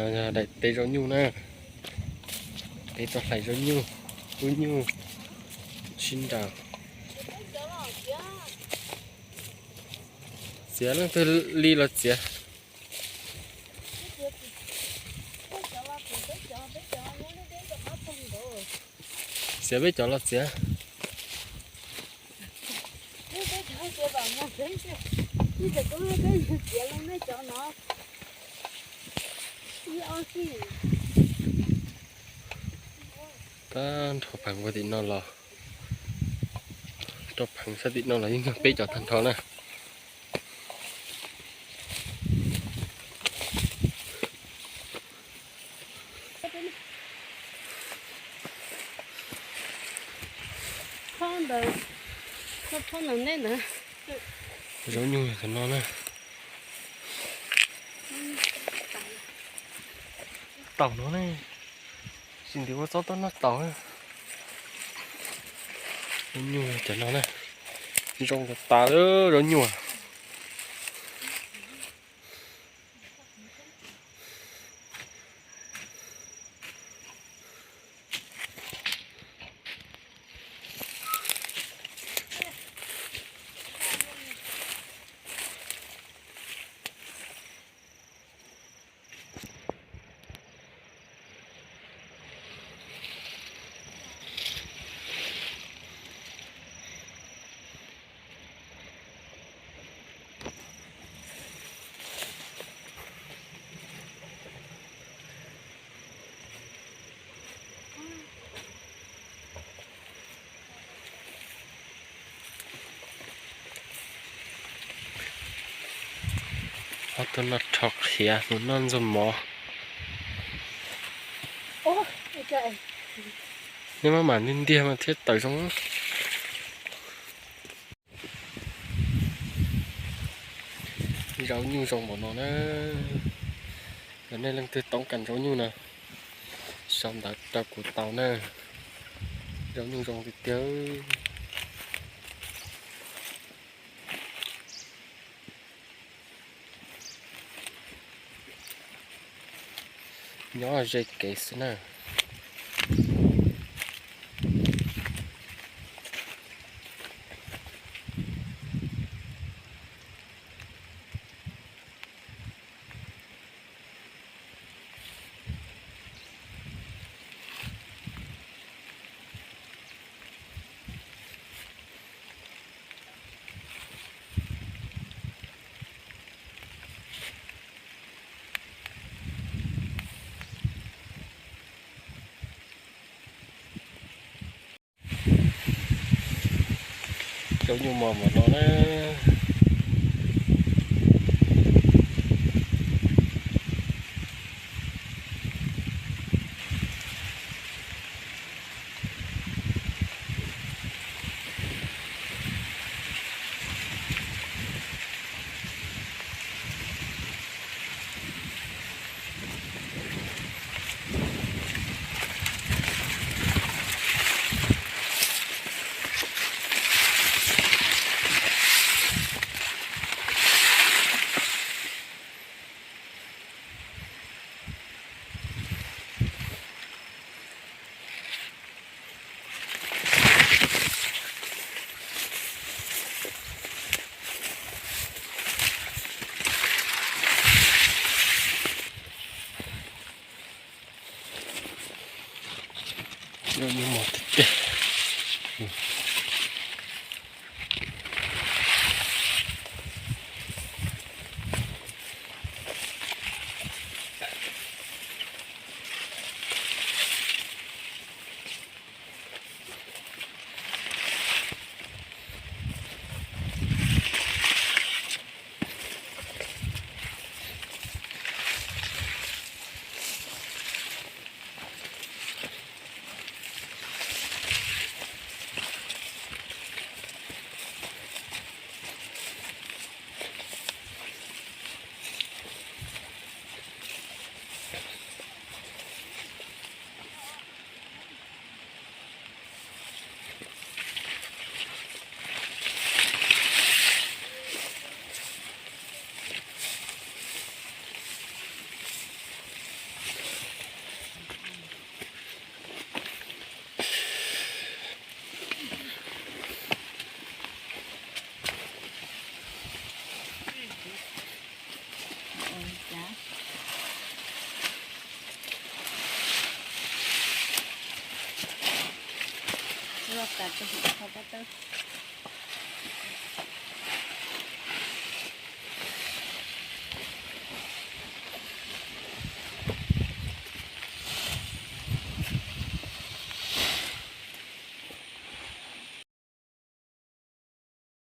Daim teb zaub nyuj na, peb tuaj hlais zaub nyuj, kub nyuj, sib nraus. Txiav leej twg li los txiav. Txiav peb cov los txiav. Tag nrho pheev ua tim no los, rau pheev sab tim no los yeej yog peb cov tag nrho na. Zaub nyuj yog cov no na. Taum no ne, tsis ntev ua txob tuaj noj taum. Zaub nyuj yog cov no na, zoo tas tas zaub nyuj. Ob tug no rho qhiav mus noj ntxuag mov. Nej maj mam ntiag ntiag mas thiaj tawm zoo. Zaub nyuj zoo npaum no na. Yog nej leej twg toob kas zaub nyuj no, sau ntawv rau kuv tau na. Zaub nyuj zoo tiag tiag. Nyob ze kev xwb na. Zaub nyuj mos npaum no na. Zaub nyuj mos tiag tiag. Tso qhov pab tawb.